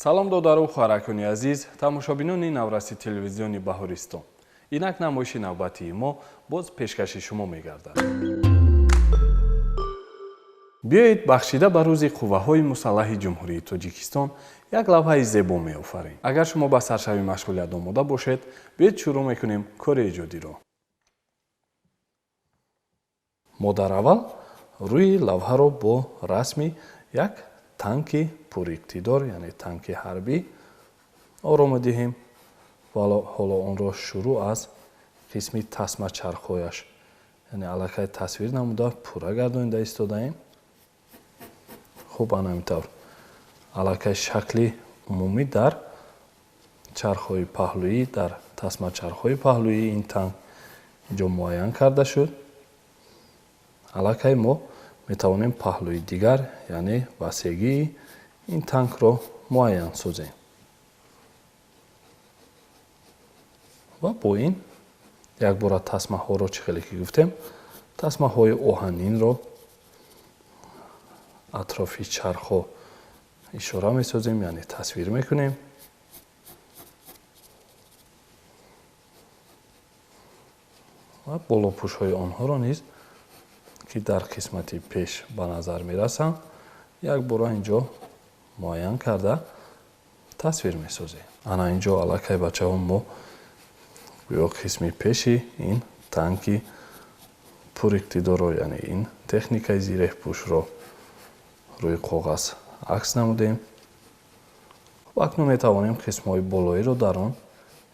Салом додару хоҳаракони азиз, тамошобинони навраси телевизиони Баҳористон. Инак намоиши навбатии мо боз пешкаши шумо мегардад. Биёед бахшида ба рӯзи қувваҳои мусаллаҳи Ҷумҳурии Тоҷикистон як лавҳаи зебо меофарем. Агар шумо ба саршави машғулият омода бошед, биёед шурӯъ мекунем кори эҷодиро. Мо дар аввал рӯи лавҳаро бо расми як танки пуриқтидор, яъне танки ҳарбӣ оро медиҳем ва ҳоло онро шурӯъ аз қисми тасмачархҳояш, яъне аллакай тасвир намуда пурра гардонида истодаем. Хуб, ана ҳамин тавр аллакай шакли умумӣ дар чархҳои паҳлӯӣ, дар тасмачархҳои паҳлӯии ин танк инҷо муайян карда шуд. Аллакай мо метавонем паҳлӯи дигар, яъне васегии ин танкро муайян созем ва бо ин якбора тасмаҳоро, чӣ хеле ки гуфтем, тасмаҳои оҳанинро атрофи чархҳо ишора месозем, яъне тасвир мекунем. Ва болопӯшҳои онҳоро низ, ки дар қисмати пеш ба назар мерасанд, якбора инҷо муайян карда тасвир месозем. Ана инҷо аллакай бачаҳо мо гӯё қисми пеши ин танки пуриқтидорро, яъне ин техникаи зиреҳпӯшро рӯи коғаз акс намудем. Хуб, акнун метавонем қисмҳои болоиро дар он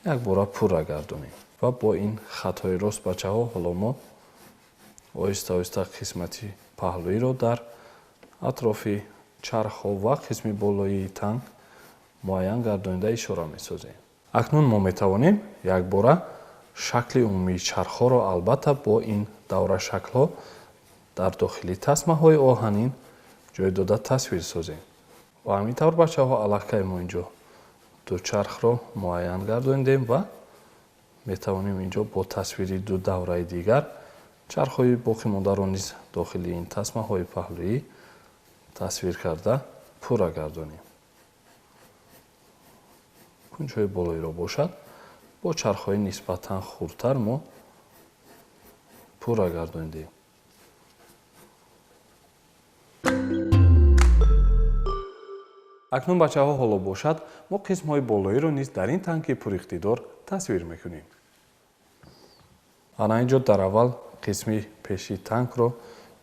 якбора пурра гардонем ва бо ин хатҳои рост бачаҳо ҳоло мо оҳиста-оҳиста қисмати паҳлӯиро дар атрофи чархҳо ва қисми болоии танк муайян гардонида ишора месозем. Акнун мо метавонем якбора шакли умумии чархҳоро албатта бо ин даврашаклҳо дар дохили тасмаҳои оҳанин ҷой дода тасвир созем. Ва ҳамин тавр бачаҳо аллакай мо инҷо ду чархро муайян гардонидем ва метавонем инҷо бо тасвири ду давраи дигар чархҳои боқимондаро низ дохили ин тасмаҳои паҳлӯӣ тасвир карда пурра гардонем. Кунҷҳои болоиро бошад бо чархҳои нисбатан хурдтар мо пурра гардонидем. Акнун бачаҳо ҳоло бошад мо қисмҳои болоиро низ дар ин танки пуриқтидор тасвир мекунем. Ана инҷо дар аввал қисми пеши танкро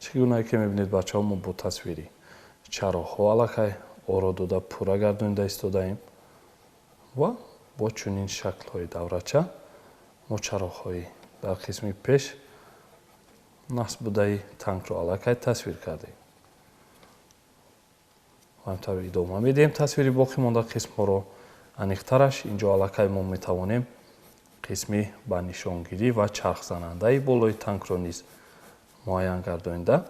чӣ гунае ки мебинед бачаҳо мо бо тасвири чароғҳо аллакай оро дода пурра гардонида истодаем ва бо чунин шаклҳои даврача мо чароғҳои дар қисми пеш насб будаи танкро аллакай тасвир кардем. Ва ҳамтавр идома медиҳем тасвири боқимонда қисмҳоро. Аниқтараш инҷо аллакай мо метавонем қисми ба нишонгирӣ ва чархзанандаи болои танкро низ муайян гардонида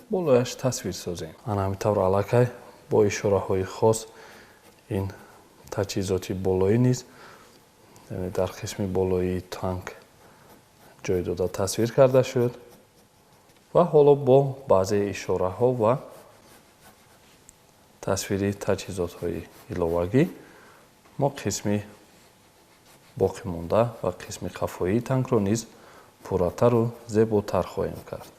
болояш тасвир созем. Ана ҳамин тавр аллакай бо ишораҳои хос ин таҷҳизоти болоӣ низ, яъне дар қисми болоии танк ҷой дода тасвир карда шуд ва ҳоло бо баъзе ишораҳо ва тасвири таҷҳизотҳои иловагӣ мо қисми боқимонда ва қисми қафоии танкро низ пурратару зеботар хоҳем кард.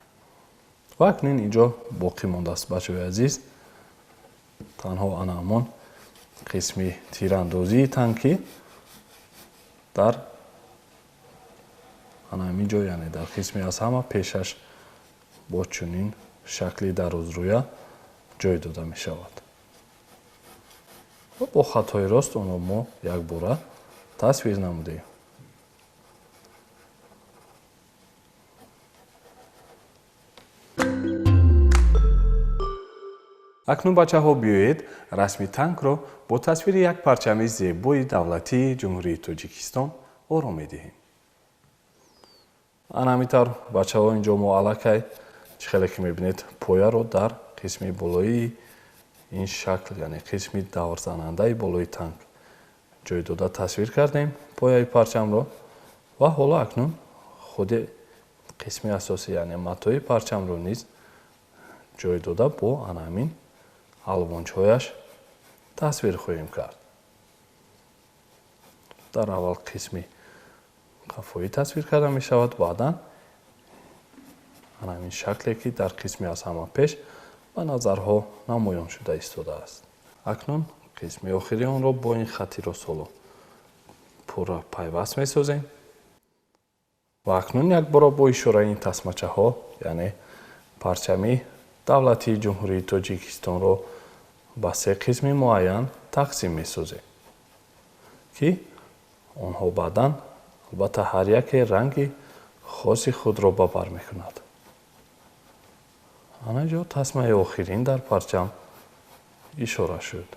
Ва акнун инҷо боқӣ мондааст бачаҳои азиз танҳо ана ҳамон қисми тирандозии танкӣ дар ана ҳамин ҷо, яъне дар қисми аз ҳама пешаш бо чунин шакли дарозрӯя ҷой дода мешавад. Ва бо хатҳои рост онро мо якбора тасвир намудем. Акнун бачаҳо биёед расми танкро бо тасвири як парчами зебои давлатии Ҷумҳурии Тоҷикистон оро медиҳем. Ана ҳамин тавр бачаҳо инҷо мо аллакай чӣ хеле ки мебинед пояро дар қисми болоии ин шакл, яъне қисми даврзанандаи болои танк ҷой дода тасвир кардем пояи парчамро ва ҳоло акнун худи қисми асосӣ, яъне матои парчамро низ ҷой дода бо ана ҳамин алвончҳояш тасвир хоҳем кард. Дар аввал қисми қафоӣ тасвир карда мешавад, баъдан ҳамин шакле ки дар қисми аз ҳама пеш ба назарҳо намоён шуда истодааст. Акнун қисми охири онро бо ин хати росоло пурра пайваст месозем ва акнун якбора бо ишораи ин тасмачаҳо, яъне парчами давлатии Ҷумҳурии Тоҷикистонро ба се қисми муайян тақсим месозем, ки онҳо баъдан албатта ҳар яке ранги хоси худро ба бар мекунад. Ана ҷо тасмаи охирин дар парчам ишора шуд.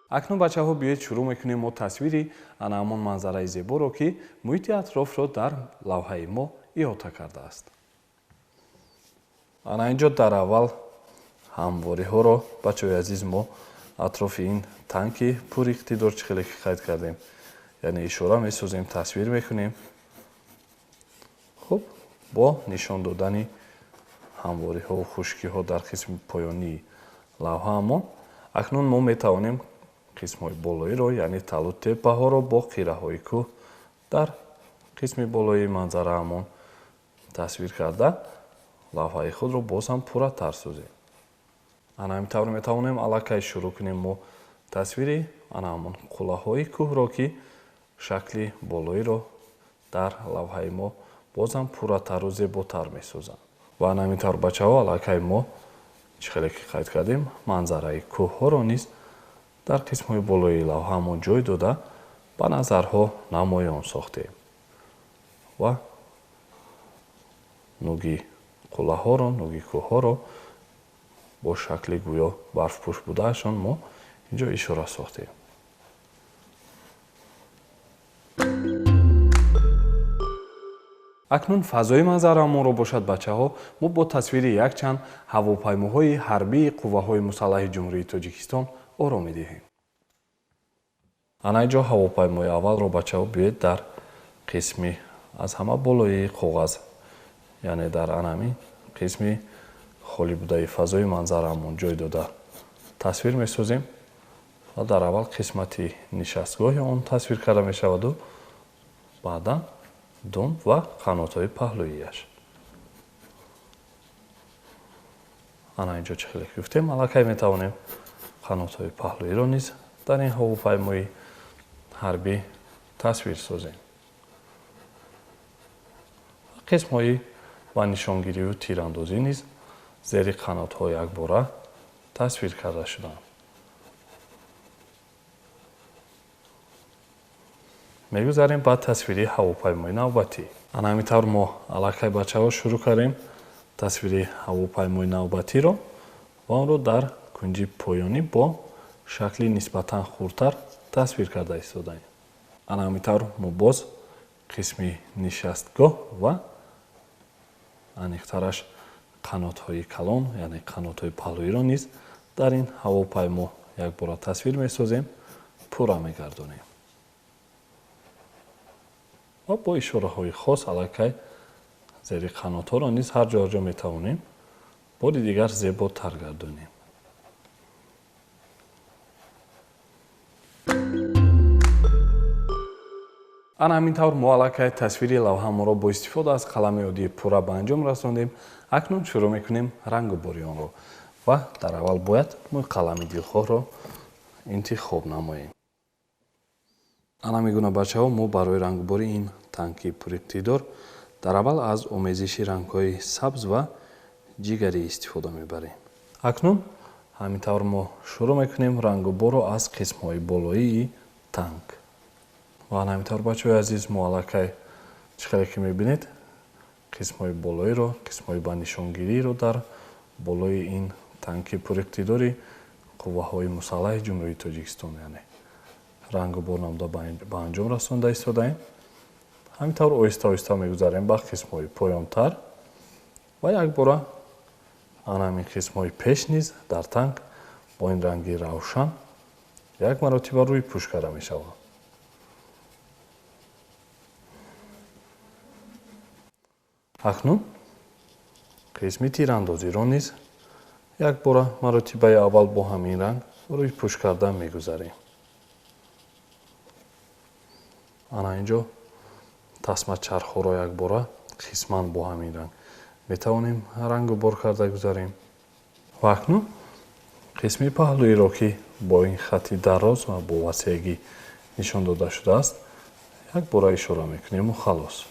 Акнун бачаҳо биёед шурӯъ мекунем мо тасвири ана ҳамон манзараи зеборо, ки муҳити атрофро дар лавҳаи мо иҳота кардааст. Ана инҷо дар аввал ҳамвориҳоро бачаҳои азиз мо атрофи ин танки пуриқтидор чӣ хеле ки қайд кардем, яъне ишора месозем, тасвир мекунем. Хуб, бо нишон додани ҳамвориҳову хушкиҳо дар қисми поёнии лавҳаамон акнун мо метавонем қисмҳои болоиро, яъне талу теппаҳоро бо қираҳои кӯҳ дар қисми болоии манзараамон тасвир карда лавҳаи худро боз ҳам пурратар созем. Ана ҳамин тавр метавонем аллакай шурӯъ кунем мо тасвири ана ҳамон қуллаҳои кӯҳро, ки шакли болоиро дар лавҳаи мо боз ҳам пурратару зеботар месозанд. Ва ана ҳамин тавр бачаҳо аллакай мо чӣ хеле ки қайд кардем манзараи кӯҳҳоро низ дар қисмҳои болоии лавҳаамон ҷой дода ба назарҳо намоён сохтем ва нуги қуллаҳоро, нуги кӯҳҳоро бо шакли гӯё барфпӯш будаашон мо инҷо ишора сохтем. Акнун фазои манзараамонро бошад бачаҳо мо бо тасвири якчанд ҳавопаймоҳои ҳарбии қувваҳои мусаллаҳи Ҷумҳурии Тоҷикистон оро медиҳем. Ана инҷо ҳавопаймои аввалро бачаҳо биёед дар қисми аз ҳама болоии коғаз, яъне дар анами қисми холӣ будаи фазои манзараамон ҷой дода тасвир месозем ва дар аввал қисмати нишастгоҳи он тасвир карда мешаваду баъдан дум ва қанотҳои паҳлӯияш. Ана инҷо чӣ хеле гуфтем, аллакай метавонем қанотҳои паҳлӯиро низ дар ин ҳавопаймои ҳарбӣ тасвир созем. Қисмҳои ба нишонгирию тирандозӣ низ зери қанотҳо якбора тасвир карда шуданд. Мегузарем ба тасвири ҳавопаймои навбатӣ. Ана ҳамин тавр мо аллакай бачаҳо шурӯъ кардем тасвири ҳавопаймои навбатиро ва онро дар кунҷи поёнӣ бо шакли нисбатан хурдтар тасвир карда истодаем. Ана ҳамин тавр мо боз қисми нишастгоҳ ва аниқтараш қанотҳои калон, яъне қанотҳои паҳлӯиро низ дар ин ҳавопаймо якбора тасвир месозем, пурра мегардонем ва бо ишораҳои хос аллакай зери қанотҳоро низ ҳар ҷо ҳар ҷо метавонем бори дигар зеботар гардонем. Ана ҳамин тавр мо аллакай тасвири лавҳамонро бо истифода аз қалами оддии пурра ба анҷом расондем. Акнун шурӯъ мекунем рангубори онро ва дар аввал бояд мо қалами дилхоҳро интихоб намоем. Ана мегуна бачаҳо мо барои рангубори ин танки пуриқтидор дар аввал аз омезиши рангҳои сабз ва ҷигарӣ истифода мебарем. Акнун ҳамин тавр мо шурӯъ мекунем рангуборро аз қисмҳои болоии танк. Ва ҳамин тавр бачаҳои азиз мо аллакай чӣ хеле ки мебинед қисмҳои болоиро, қисмҳои ба нишонгириро дар болои ин танки пуриқтидори қувваҳои мусаллаҳи Ҷумҳурии Тоҷикистон, яъне рангубор намуда ба анҷом расонда истодаем. Ҳамин тавр оҳиста оҳиста мегузарем ба қисмҳои поёнтар ва якбора ана ҳамин қисмҳои пеш низ дар танк бо ин ранги равшан як маротиба рӯй пӯш карда мешаванд. Акнун Қисми тирандозиро низ якбора маротибаи аввал бо ҳамин ранг рӯйпӯш карда мегузарем. Ана инҷо тасмачархҳоро якбора қисман бо ҳамин ранг метавонем рангу бор карда гузарем. Ва акнун қисми паҳлӯиро, ки бо ин хати дароз ва бо васеагӣ нишон дода шудааст, якбора ишора мекунему халос.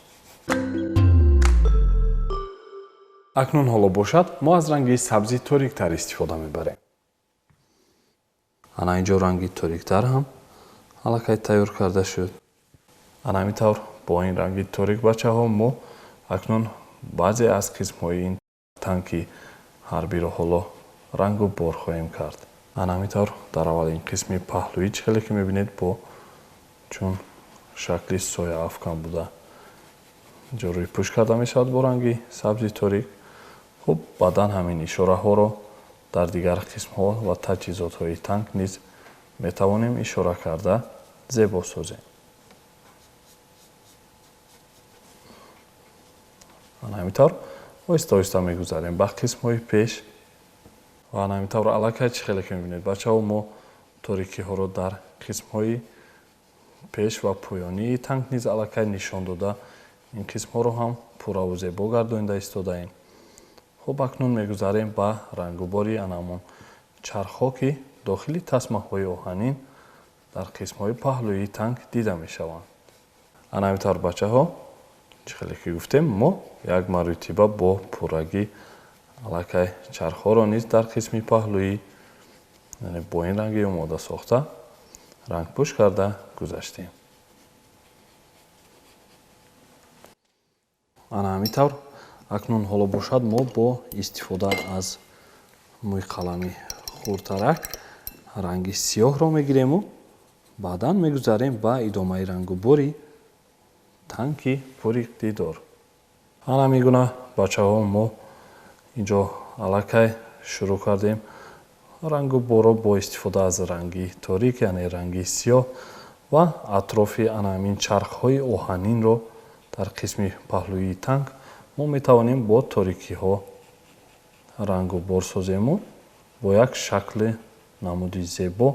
Акнун ҳоло бошад, мо аз ранги сабзи ториктар истифода мебарем. Ана инҷо ранги ториктар ҳам аллакай тайёр карда шуд. Ана ҳамин тавр бо ин ранги торик, бачаҳо, мо акнун баъзе аз қисмҳои ин танки ҳарбиро ҳоло рангу бор хоҳем кард. Ана ҳамин тавр дар аввал ин қисми паҳлӯӣ, чӣ хеле ки мебинед, бо чун шакли сояафкан буда инҷо рӯйпӯш карда мешавад бо ранги сабзи торик. Хуб, баъдан ҳамин ишораҳоро дар дигар қисмҳо ва таҷҳизотҳои танк низ метавонем ишора карда зебо созем. Ана ҳамин тавр оҳиста оҳиста мегузарем ба қисмҳои пеш. Ва ана ҳамин тавр аллакай, чӣ хеле ки мебинед, бачаҳо, мо торикиҳоро дар қисмҳои пеш ва поёнии танк низ аллакай нишон дода, ин қисмҳоро ҳам пурраву зебо гардонида истодаем. Хуб, акнун мегузарем ба рангубори анамон чархҳо, ки дохили тасмаҳои оҳанин дар қисмҳои паҳлӯии танк дида мешаванд. Ана ҳамин тавр, бачаҳо, чӣ хеле ки гуфтем, мо як маротиба бо пуррагӣ аллакай чархҳоро низ дар қисми паҳлӯӣ, яъне бо ин ранги омода сохта, рангпӯш карда гузаштем. Ана ҳамин тавр акнун ҳоло бошад, мо бо истифода аз мӯйқалами хурдтарак ранги сиёҳро мегирему баъдан мегузарем ба идомаи рангубори танки пуриқтидор. Ана ҳамин гуна, бачаҳо, мо инҷо аллакай шурӯъ кардем рангуборро бо истифода аз ранги торик, яъне ранги сиёҳ, ва атрофи ана ҳамин чархҳои оҳанинро дар қисми паҳлӯии танк мо метавонем бо торикиҳо рангубор созему бо як шакли намуди зебо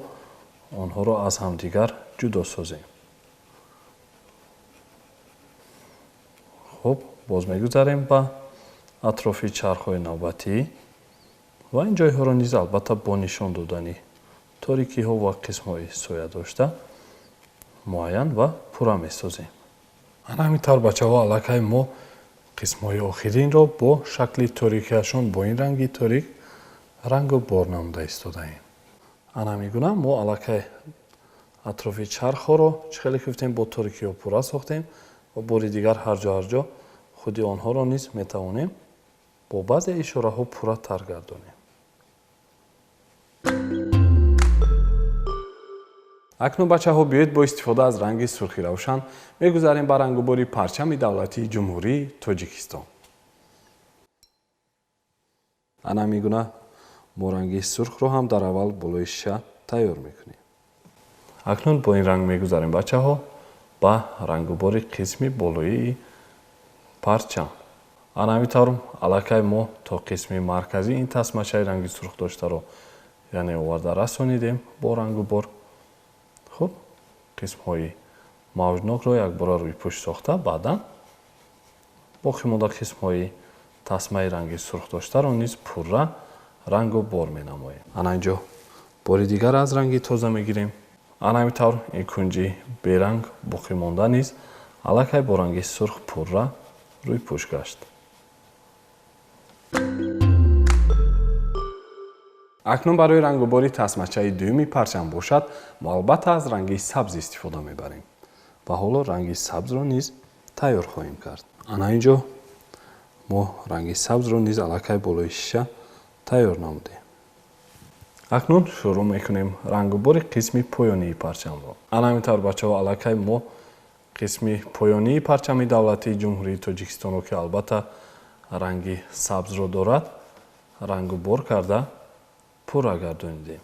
онҳоро аз ҳамдигар ҷудо созем. Хуб, боз мегузарем ба атрофи чархҳои навбатӣ ва ин ҷойҳоро низ албатта бо нишон додани торикиҳо ва қисмҳои соя дошта муайян ва пурра месозем. Ана ҳамин тавр, бачаҳо, аллакай мо қисмҳои охиринро бо шакли торикиашон бо ин ранги торик рангу бор намуда истодаем. Ана ҳамин гуна мо аллакай атрофи чархҳоро, чӣ хеле ки гуфтем, бо торикиҳо пурра сохтем ва бори дигар ҳар ҷо ҳар ҷо худи онҳоро низ метавонем бо баъзе ишораҳо пурратар гардонем. Акнун, бачаҳо, биёед бо истифода аз ранги сурхи равшан мегузарем ба рангубори парчами давлатии Ҷумҳурии Тоҷикистон. Ана ҳамин гуна мо ранги сурхро ҳам дар аввал болои шиша тайёр мекунем. Акнун бо ин ранг мегузарем, бачаҳо, ба рангубори қисми болоии парчам. Ана ҳамин тавр аллакай мо то қисми марказӣ ин тасмачаи ранги сурх доштаро, яъне, оварда расонидем бо рангубор. Хуб, қисмҳои мавҷнокро якбора рӯйпӯш сохта, баъдан боқӣ монда қисмҳои тасмаи ранги сурх доштаро низ пурра рангу бор менамоем. Ана инҷо бори дигар аз ранги тоза мегирем. Ана ҳамин тавр ин кунҷи беранг боқӣ монда низ аллакай бо ранги сурх пурра рӯйпӯш гашт. Акнун барои рангубори тасмачаи дуюми парчам бошад, мо албатта аз ранги сабз истифода мебарем ва ҳоло ранги сабзро низ тайёр хоҳем кард. Ана инҷо мо ранги сабзро низ аллакай болои шиша тайёр намудем. Акнун шурӯъ мекунем рангубори қисми поёнии парчамро. Ана ҳамин тавр, бачаҳо, аллакай мо қисми поёнии парчами давлатии Ҷумҳурии Тоҷикистонро, ки албатта ранги сабзро дорад, рангубор карда пурра гардонидем.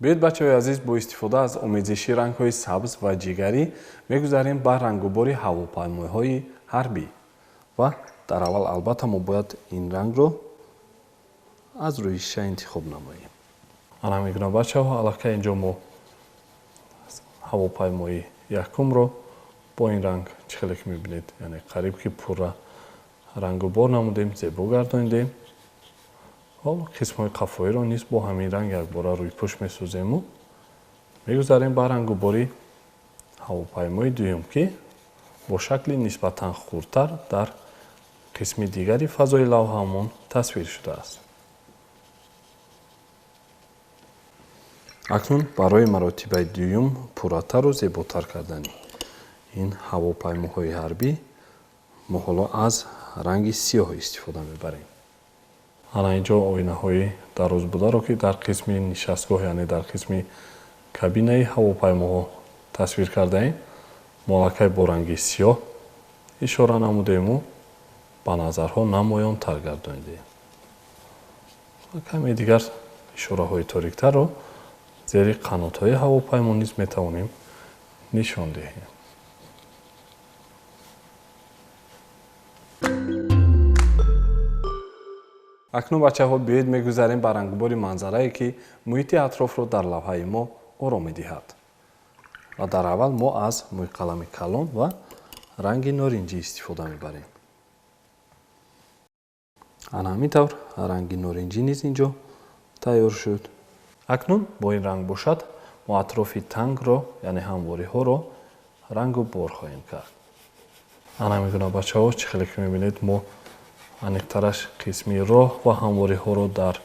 Биёед, бачаҳои азиз, бо истифода аз омезиши рангҳои сабз ва ҷигарӣ мегузарем ба рангубори ҳавопаймоҳои ҳарбӣ. Ва дар аввал албатта мо бояд ин рангро аз рӯи шиша интихоб намоем. Ана мегӯям, бачаҳо, аллакай инҷо мо ҳавопаймои якумро бо ин ранг, чӣ хеле ки мебинед, яъне қариб ки пурра рангубор намудем, зебо гардонидем. Ҳоло қисмҳои қафоиро низ бо ҳамин ранг якбора рӯйпӯш месозему мегузарем ба рангубори ҳавопаймои дуюм, ки бо шакли нисбатан хурдтар дар қисми дигари фазои лавҳаамон тасвир шудааст. Акнун барои маротибаи дуюм пурратару зеботар кардани ин ҳавопаймоҳои ҳарбӣ мо ҳоло аз ранги сиёҳ истифода мебарем. Ана инҷо оинаҳои дароз бударо, ки дар қисми нишастгоҳ, яъне дар қисми кабинаи ҳавопаймоҳо тасвир кардаем, мо аллакай бо ранги сиёҳ ишора намудему ба назарҳо намоёнтар гардонидем. Ва каме дигар ишораҳои ториктарро зери қанотҳои ҳавопаймо низ метавонем нишон диҳем. Акнун, бачаҳо, биёед мегузарем ба рангбори манзарае, ки муҳити атрофро дар лавҳаи мо оро медиҳад. Ва дар аввал мо аз мӯйқалами калон ва ранги норинҷӣ истифода мебарем. Ана ҳамин тавр ранги норинҷӣ низ инҷо тайёр шуд. Акнун бо ин ранг бошад мо атрофи тангро, яъне ҳамвориҳоро рангу бор хоҳем кард. Ана мегӯям, бачаҳо, чӣ хеле ки мебинед, мо аниқтараш қисми роҳ ва ҳамвориҳоро дар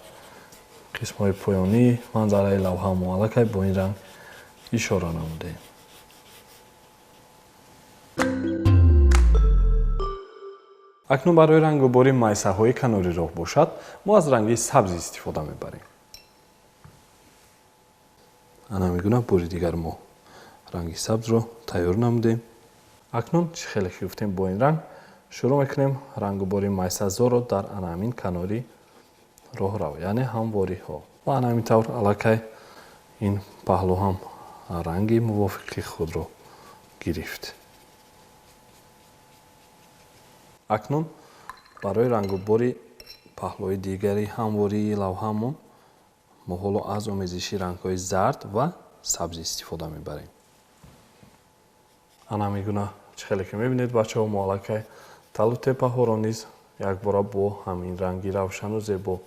қисмҳои поёнии манзараи лавҳа мо аллакай бо ин ранг ишора намудем. Акнун барои рангубори майсаҳои канори роҳ бошад мо аз ранги сабз истифода мебарем. Ана мегӯям, бори дигар мо ранги сабзро тайёр намудем. Акнун чӣ хеле ки гуфтем, бо ин ранг шурӯъ мекунем рангубори майсазорро дар ана ҳамин канори роҳрав, яъне ҳамвориҳо. Ва ана ҳамин тавр аллакай ин паҳлӯ ҳам ранги мувофиқи худро гирифт. Акнун барои рангубори паҳлӯи дигари ҳамвории лавҳаамон мо ҳоло аз омезиши рангҳои зард ва сабз истифода мебарем. Ана мегуна, чӣ хеле ки мебинед, бачаҳо, мо аллакай талу теппаҳоро низ якбора бо ҳамин ранги равшану зебо,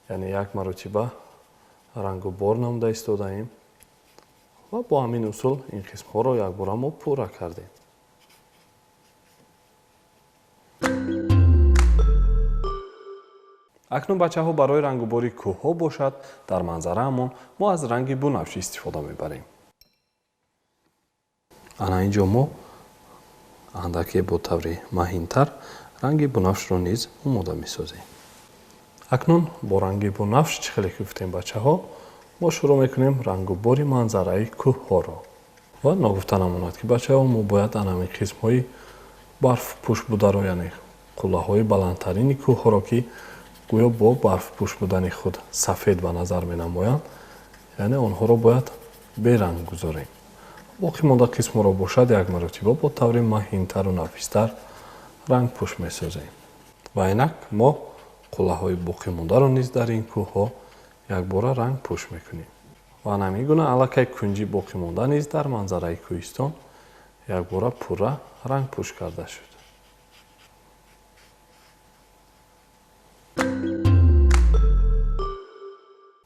яъне як маротиба рангубор намуда истодаем ва бо ҳамин усул ин қисмҳоро якбора мо пурра кардем. Акнун, бачаҳо, барои рангубори кӯҳҳо бошад дар манзараамон мо аз ранги бунафш истифода мебарем. Ана инҷо мо андаке бо таври маҳинтар ранги бунафшро низ омода месозем. Акнун бо ранги бунафш, чӣ хеле ки гуфтем, бачаҳо, мо шурӯъ мекунем рангубори манзараи кӯҳҳоро. Ва ногуфта намонад, ки, бачаҳо, мо бояд ана ҳамин қисмҳои барфпӯш бударо, яъне қуллаҳои баландтарини кӯҳҳоро, ки гӯё бо барфпӯш будани худ сафед ба назар менамоянд, яъне онҳоро бояд беранг гузорем. Боқӣ монда қисмҳоро бошад як маротиба бо таври маҳинтару нафистар рангпӯш месозем. Ва инак мо қуллаҳои боқимондаро низ дар ин кӯҳҳо якбора рангпӯш мекунем. Ва ҳамин гуна аллакай кунҷи боқимонда низ дар манзараи кӯҳистон якбора пурра рангпӯш карда шуд.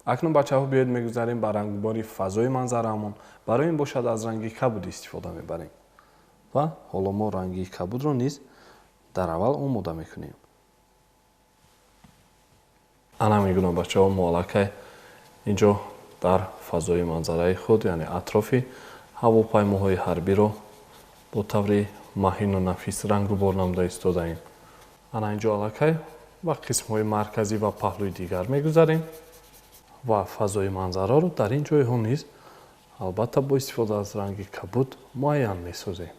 Акнун, бачаҳо, биёед мегузарем ба рангбори фазои манзараамон. Барои ин бошад аз ранги кабуд истифода мебарем. Ва ҳоло мо ранги кабудро низ дар аввал омода мекунем. Ана мегӯям, бачаҳо, мо аллакай инҷо дар фазои манзараи худ, яъне атрофи ҳавопаймоҳои ҳарбиро бо таври маҳину нафис рангубор намуда истодаем. Ана инҷо аллакай ба қисмҳои марказӣ ва паҳлӯи дигар мегузарем ва фазои манзараро дар ин ҷойҳо низ албатта бо истифода аз ранги кабуд муайян месозем.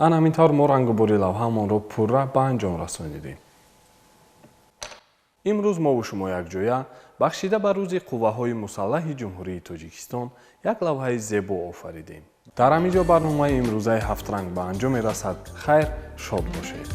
Ана ҳамин тавр мо рангубори лавҳаамонро пурра ба анҷом расонидем. Имрӯз мову шумо якҷоя, бахшида ба Рӯзи қувваҳои мусаллаҳи Ҷумҳурии Тоҷикистон, як лавҳаи зебо офаридем. Дар ҳамин ҷо барномаи имрӯзаи «Ҳафтранг» ба анҷом мерасад. Хайр, шод бошед.